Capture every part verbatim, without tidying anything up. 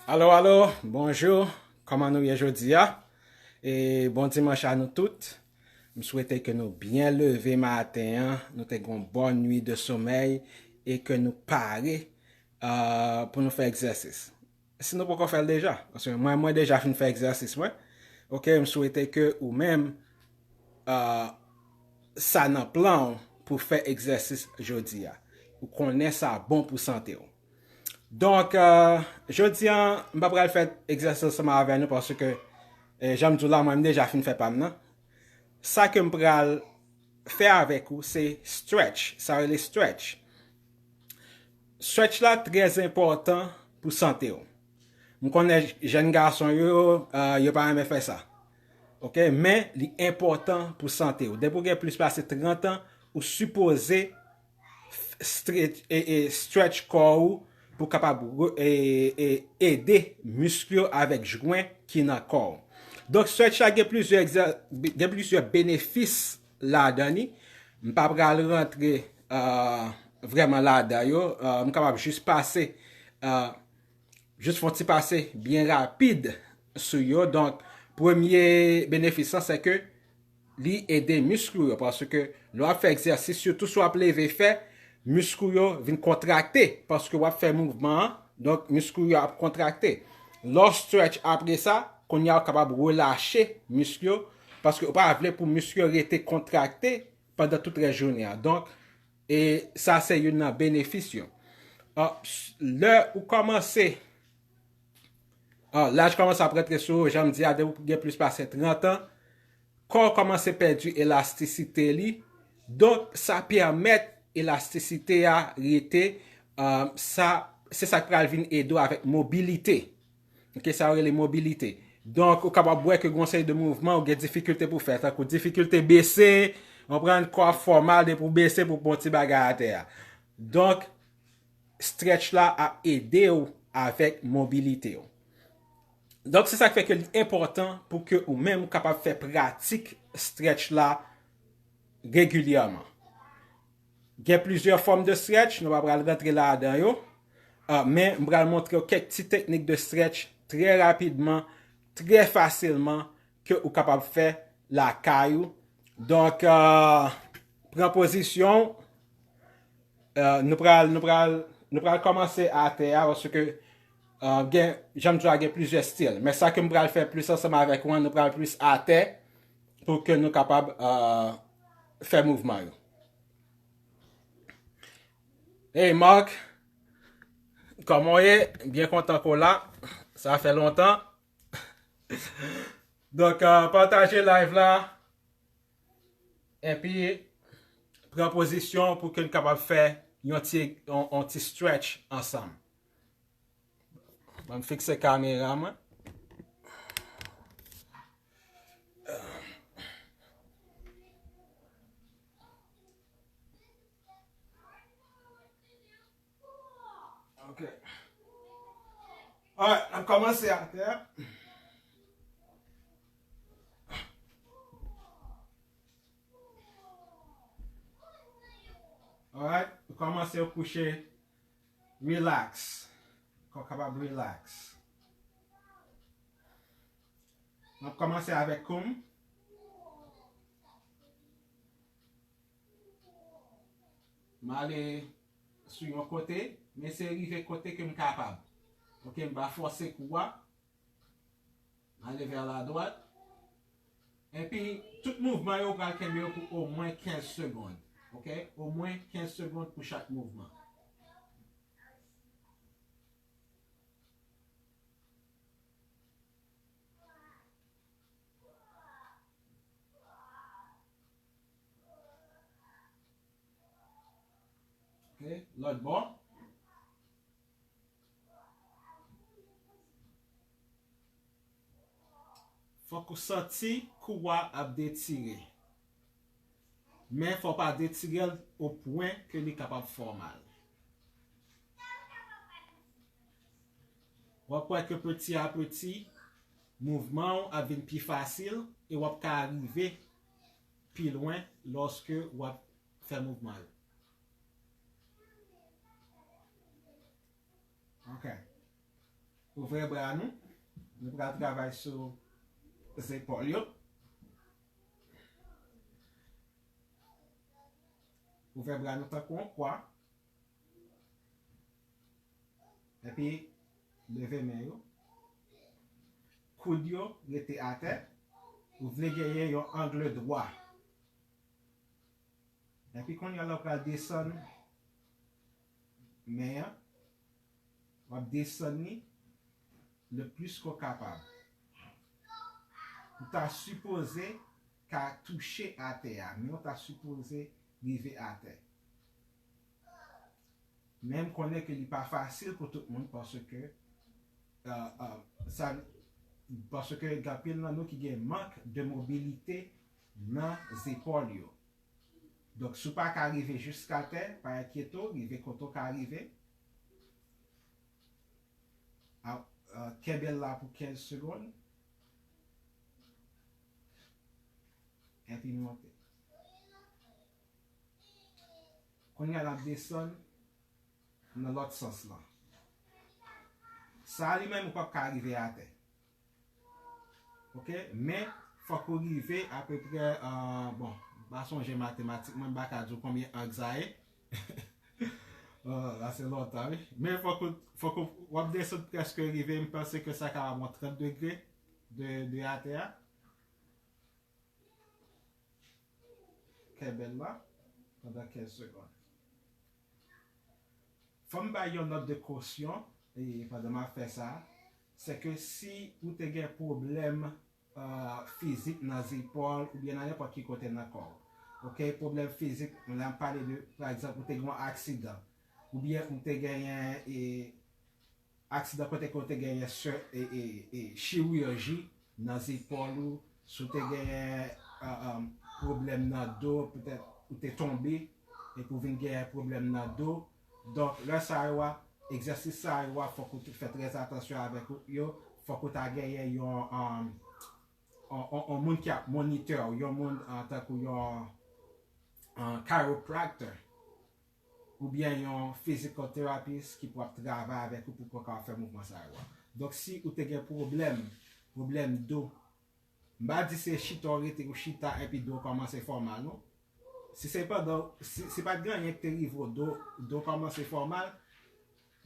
Alo, alo, bonjou. Kòman nou ye jodi a? E bon dimanch a nou tout. M swete ke nou byen leve maten an, nou te gen yon bon nuit de somèy e ke nou pare, euh, pou nou fè egzèsis. Si nou poko fè l deja, paske mwen, mwen deja fin fè egzèsis mwen. Oke, m swete ke ou menm, euh, sa nan plan w pou fè egzèsis jodi a. Ou konnen sa bon pou sante w. Donk, euh, jodi a, m pa pral fè egzèsis ansanm avè nou paske, eh, jan m di w la, mwen, m deja fin fè pa m nan. Sa ke m pral fè avèk ou, se stretch. Sa rele stretch. Stretch la trè enpòtan pou sante w. M konnen jèn gason yo, euh, yo pa renmen fè sa. Oke, men li enpòtan pou sante w. Depi w gen plis pase trant an, ou sipoze stretch, e, e, stretch kò ou pou kapab re- e, e, ede misk yo avèk jwen ki nan kò w. Donk, stretch la gen plizyè egzè- gen plizyè benefis ladan li. M pa pral rantre, euh, vrèman ladan yo. Euh, m kapab jis pase, euh, jis fè yon ti pase byen rapid sou yo. Donk, premye benefis lan, se ke li ede misk ou yo, paske lè w ap fè egzèsis, sitou si w ap leve fè, misk ou yo vin kontrakte, paske w ap fè mouvman an, donk misk ou yo ap kontrakte. Lè w stretch apre sa, kounye a w kapab relache misk yo, paske ou pa vle pou misk yo rete kontrakte pandan tout rès jounen an. Donk, e sa se youn nan benefis yo. Ah, lè ou kòmanse, ah, laj kòmanse ap rantre sou ou, jan m di a, depi w gen plis pase trant an, kò w kòmanse pèdi elastisite li. Donk, sa pèmèt elastisite a rete, ah, sa, se sa k pral vin ede w avèk mobilite. Oke, sa yo rele mobilite. Donk, ou kapab wè ke gen yon seri de mouvman ou gen difikilte pou fè, tankou difikilte bese, w konprann, kò ap fè w mal depi w bese pou pran yon ti bagay atè a. Donk, stretch la ap ede w avèk mobilite w. Donk, se sa k fè ke li enpòtan pou ke ou menm ou kapab fè pratik stretch la regilyèman. Gen plizyè fòm de stretch, nou pa pral rantre ladan yo, ah, men m pral montre w kèk ti teknik de stretch trè rapidman, trè fasilman, ke ou kapab fè lakay ou. Donk, ah, pran pozisyon w. Euh, nou pral, nou pral, nou pral kòmanse atè a, paske, euh, gen, jan m di w la, gen plizyè stil. Men sa ke m pral fè plis ansanm avèk ou an, nou pral plis atè pou ke nou kapab, euh, fè mouvman yo. Hey Mark, kòman w ye? Byen kontan ke w la. Sa fè lontan. Donk, euh, pataje live la. Epi, pran pozisyon pou ke n kapab fè yon ti, yon, yon ti stretch ansanm. Ban m fikse kamera mwen. Ok. Alright, n ap kòmanse atè. Alright, ou kòmanse ou kouche. Relax. Kò kapab relax. N ap kòmanse avèk kou m. M ale sou yon kote, m eseye rive kote ke m kapab. Ok, m pa fòse kou a. M ale vè la dwat. Epi, tout mouvman yo, ou pral kenbe yo pou omwen kenz segonn. Ok? Omwen kenz segonn pou chak mouvman. Ok, lòt bò. Fòk ou santi kou a ap detire. Men fò w pa detire l o pwen ke li kapab fè w mal. W ap wè ke peti a peti, mouvman w ap vin pi fasil e w ap ka rive pi lwen lòske w ap fè mouvman yo. Ok. Ouvè bra nou. Nou pral travay sou zepòl yo. Ouvè bra nou tankou yon kwa. Epi, leve men yo. Koud yo rete atè. Ou vle genyen yon angle dwa. Epi kounye a la, w pral desann men an. W ap desann li le plis ke w kapab. Ou ta sipoze ka touche atè a, men w ta sipoze rive atè. Men m konnen ke li pa fasil pou tout moun paske, euh, euh, sa, paske gen anpil nan nou ki gen mank de mobilite nan zepòl yo. Donk, si w pa ka rive jiskatè, pa enkyete w, rive kote w ka rive. A, euh, kenbe l la pou kenz segonn. Epi monte. Kounye a, n ap desann nan lòt sans lan. Sa a li menm, ou p ap ka rive atè. Oke? Men, fòk ou rive apeprè, euh, bon, m pa sonje matematik, mwen m pa ka di w konbyen ang sa ye. Euh, sa se lontan, wi. Men fòk ou, fòk ou, w ap desann prèske rive, m panse ke sa kapab yon trant degre de, de atè a. Kenbe l la pandan kenz segonn. Fò m bay yon nòt de kosyon, e pandan m ap fè sa, se ke si ou te gen pwoblèm, euh, fizik nan zepòl oubyen nan nenpòt ki kote nan kò w. Oke, pwoblèm fizik, la m pale de, pa egzanp, ou te gen yon aksidan, oubyen ou te genyen, e, aksidan kote ke w te genyen sè-, e, e, e, chirirji nan zepòl ou, si w te genyen, a, a, pwoblèm nan do, petèt ou te tonbe, epi w vin genyen pwoblèm nan do. Donk, lè sa yo a, egzèsis sa yo a, fòk ou te fè trè atansyon avèk yo, fòk ou ta genyen yon, um, on, on, on moun ki ap monitè w, yon moun, uh, tankou yon, uh, chiropractor, oubyen yon physical therapist ki pou ap travay avèk ou pou w kapab fè mouvman sa yo a. Donk, si ou te gen pwoblèm, pwoblèm do, m pa di se chita w rete ou chita epi do w kòmanse fè w mal, non. Si se pandan, si, si pa t gen anyen ki te rive w, do, do w kòmanse fè w mal,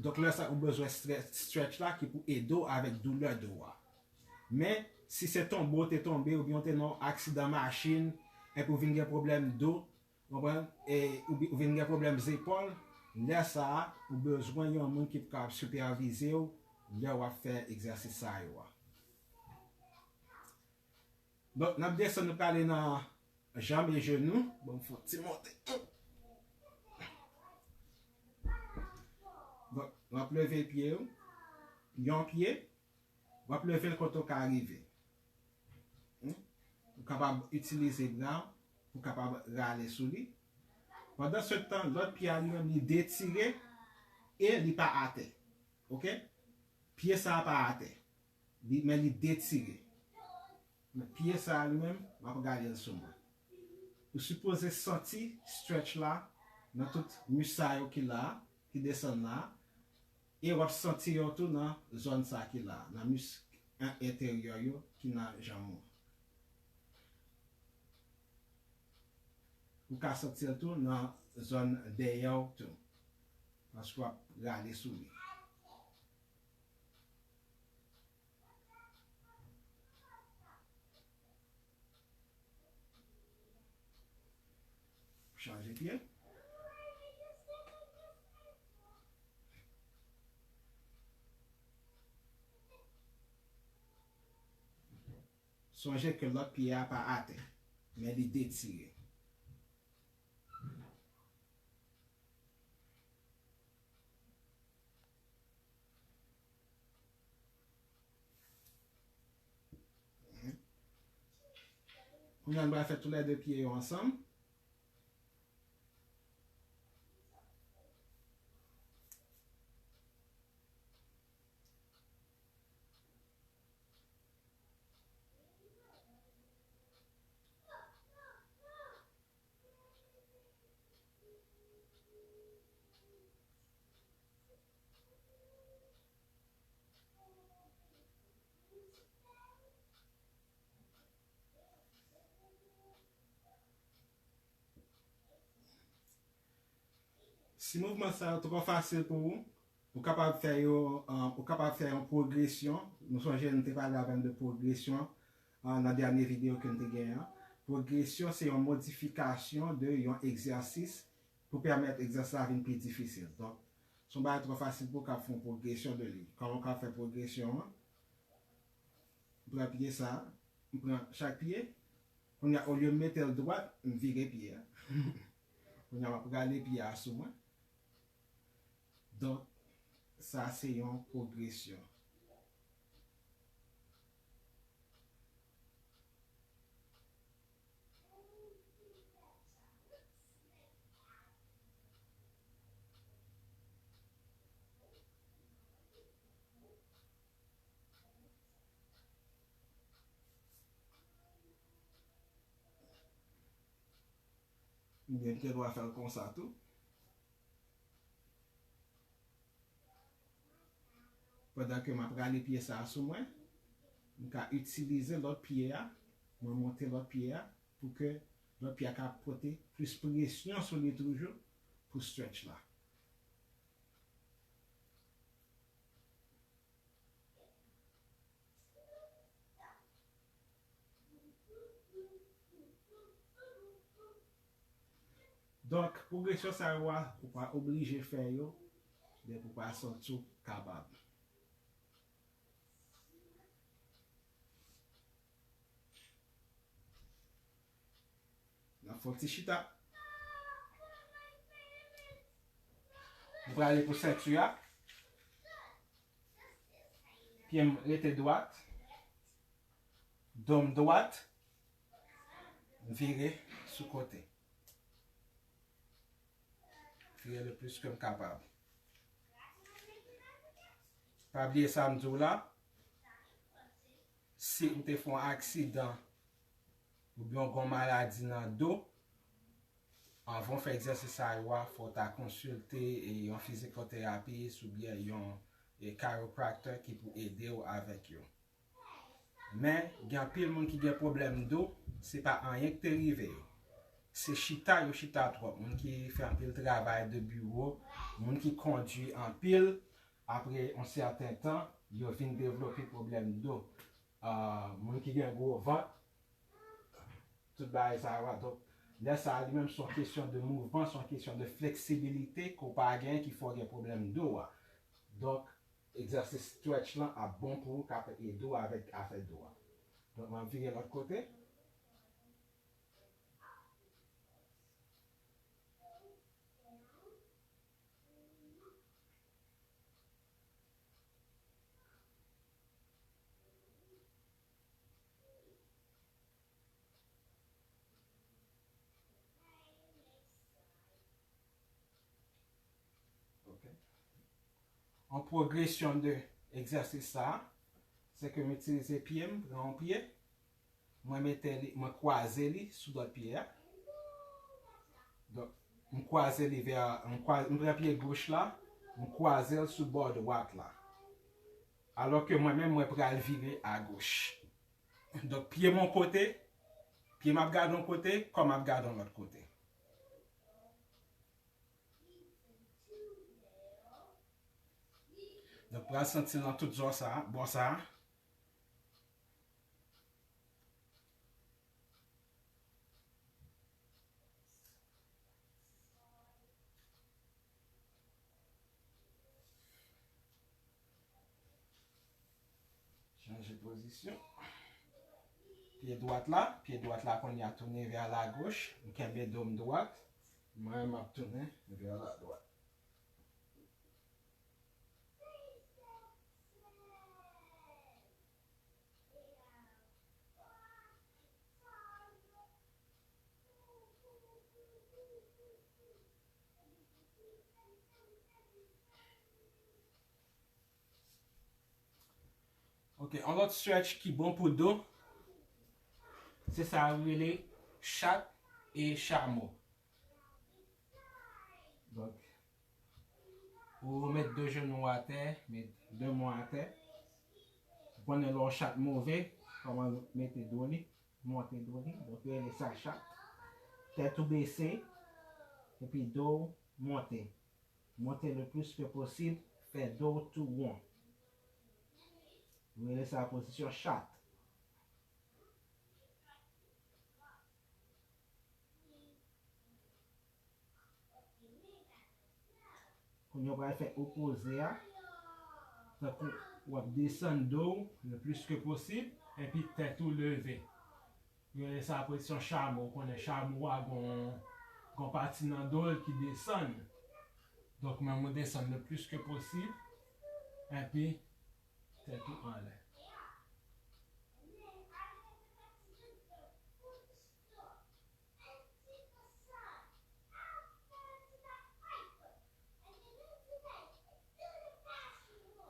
donk lè sa ou bezwen stre-, stretch la ki pou ede w avèk doulè do a. Men, si se tonbe w te tonbe, oubyen w te nan yon aksidan machin, epi w vin gen pwoblèm do, konprann? E ou bi-, ou vin gen pwoblèm zepòl, lè sa a, ou bezwen yon moun ki pou kapab sipèvize w lè w ap fè egzèsis sa yo a. Donk, n ap desann, nou prale nan janm e jenou. Bon, m fè yon ti monte. Donk, w ap leve pye w. Yon pye, w ap leve l kote w ka rive. Hmm? Ou kapab itilize bra w pou kapab rale sou li. Pandan se tan, lòt pye a li menm, li detire e li pa atè. Oke? Pye sa a pa atè. Li, men li detire. Men pye sa a li menm, m ap gade l sou mwen. Ou sipoze santi stretch la nan tout mis sa yo ki la, ki desann la, e w ap santi yo tou nan zòn sa ki la, nan misk en-, enteryè yo ki nan janm ou. Ou ka santi l tou nan zòn dèyè w tou, paske w ap rale sou li. Chanje pye. Sonje ke lòt pye a pa atè, men li detire. Kounye a, nou pral fè toulède pye yo ansanm. Si mouvman sa yo twò fasil pou ou, ou kapab fè yo, um, ou kapab fè yon pwogresyon. Nou sonje nou te pale avè m de pwogresyon, uh, nan dènye videyo ke n te genyen an. Pwogresyon se yon modifikasyon de yon egzèsis pou pèmèt egzèsis la vin pi difisil. Donk, se yon bagay twò fasil pou w kab fè yon pwogresyon de li. Kòman w kab fè pwogresyon an? M pran pye sa, m pran chak pye. Kounye a, olye m mete l dwat, m vire pye a. Kounye a, m ap rale pye a sou mwen. Donk, sa se yon pwogresyon. Oubyen m te dwa fè l konsa tou. Pandan ke m ap rale pye sa a sou mwen, m ka itilize lòt pye a, mwen monte lòt pye a, pou ke lòt pye a ka pote plis presyon sou li toujou pou stretch la. Donk, pwogresyon sa yo a, ou pa oblije fè yo depi ou pa santi w kapab. N ap fè yon ti chita. M prale pou senti a. Pye m rete dwat. Do m dwat. M vire sou kote. Vire le plis ke m kapab. Pa bliye sa m di w la. Si ou te fè yon aksidan oubyen w gen yon maladi nan do, anvan w fè egzèsis sa yo a, fò w ta konsilte, e, yon fizikoterapis oubyen yon, e, chiropractor ki pou ede w avèk yo. Men, gen anpil moun ki gen pwoblèm do, se pa anyen ki te rive yo. Se chita yo chita twòp. Moun ki fè anpil travay de biwo, moun ki kondui anpil, apre yon sèten tan, yo vin devlope pwoblèm do. Ah, moun ki gen gwo vant, tout bagay sa yo a. Donk, lè sa a, li menm, se yon kesyon de mouvman, se yon kesyon de fleksibilite ke w pa gen ki fè w gen pwoblèm do a. Donk, egzèsis stretch lan ap bon pou ou, k ap ede w avèk afè do a. Donk, m ap vire lòt kote. Ok. An pwogresyon de egzèsis sa a, se ke m itilize pye m, pran yon pye, mwen mete li, mwen kwaze li sou lòt pye a. Donk, m kwaze li vè, m kwa-, m pran pye goch la, m kwaze l sou bò dwat la. Alò ke mwen menm, mwen pral vire agoch. Donk, pye m yon kote, pye m ap gade yon kote, kò m ap gade yon lòt kote. Donk, pral santi l nan tout zò sa a, bò sa a. Chanje pozisyon. Pye dwat la, pye dwat la kounye a tounen vè la goch. M kenbe do m dwat. Mwen, m ap tounen vè la dwat. Ok, yon lòt stretch ki bon pou do, se sa yo rele chat e chamo. Donk, ou met de jenou atè, met de men atè. Ou konnen lè yon chat move, kòman mete do li, monte do li. Donk, yo rele sa chat. Tèt ou bese, epi do w monte. Monte le plis ke posib, fè do w tou won. Yo rele sa pozisyon chat. Kounye a w pral fè opoze a. Tankou w ap desann do w le plis ke posib, epi tèt ou leve. Yo rele sa pozisyon chamo. Ou konnen chamo a gon, gon pati nan do l ki desann. Donk, men ou desann le plis ke posib, epi tèt ou anlè.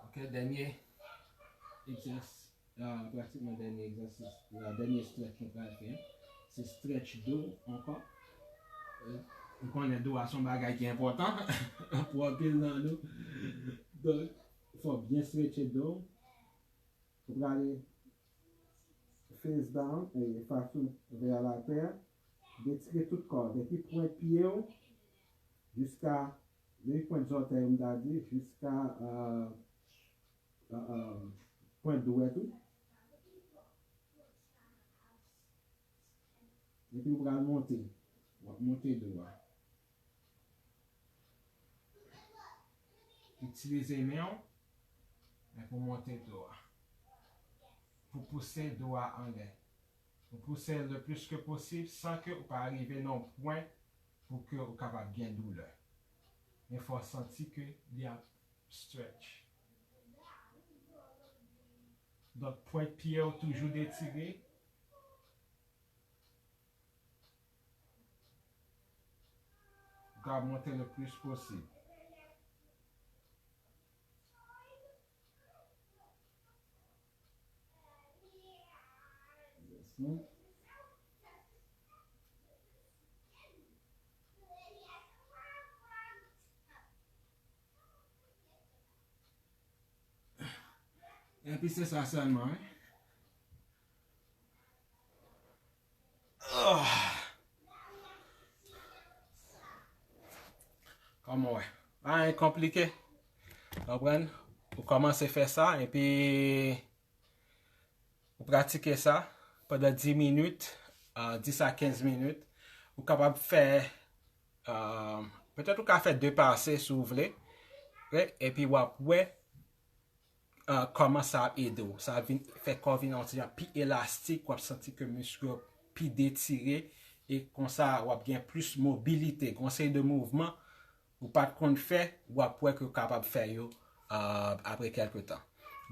Ok, dènye egzèsis, ah, pratikman dènye egzèsis, ah, dènye stretch nou pral fè, se stretch do ankò. Euh, nou konnen do a se yon bagay ki enpòtan pou anpil nan nou. Donk, fò w byen stretche do w. Ou prale face down, e, fas ou vè latè. Detire tout kò w, depi pwent pye w jiska, depi pwent zòtèy ou, m ta di, jiska, euh, euh, euh, pwent dwèt ou. Epi ou pral monte. W ap monte do a. Itilize men w, men pou monte do a. Pou pouse do a anlè. Pou pouse l le plis ke posib san ke ou pa rive nan yon pwen pou ke ou kapab gen doulè. Men fò w santi ke li ap stretch. Donk, pwent pye w toujou detire. Ou ka monte le plis posib. Yes, non? Epi se sa sèlman, wi. Ah. Kòman w wè? Pa anyen konplike. Konprann? Ou kòmanse fè sa, epi ou pratike sa pandan dis minit, ah, dis a kenz minit. Ou kapab fè, ah, petèt ou ka fè de pase si w vle. Wi, epi w ap wè, ah, kòman sa ap ede w. Sa ap vin, fè kò w vin yon ti jan pi elastik, w ap santi ke misk yo pi detire, e konsa w ap gen plis mobilite. Gon seri de mouvman ou pa t konn fè, w ap wè ke w kapab fè yo, ah, apre kèlke tan.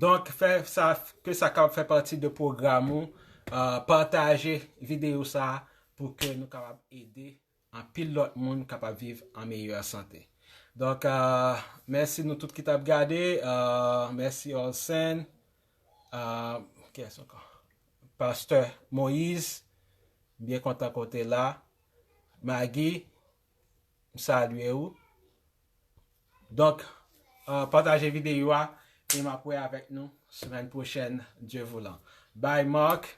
Donk, fè sa, ke sa kapab fè pati de pwogram ou, ah, pataje videyo sa a pou ke nou kapab ede anpil lòt moun kapab viv an meyè sante. Donk, ah, mèsi nou tout ki t ap gade, ah, mèsi Olsen, ah, kiyès ankò? Pastè Moïse, byen kontan ke w te la. Maggie, m salye ou. Donk, ah, pataje videyo a, e m ap wè avèk nou semèn pwochèn, Dye voulan. Bye, Mark.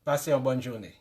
Pase yon bòn jounen.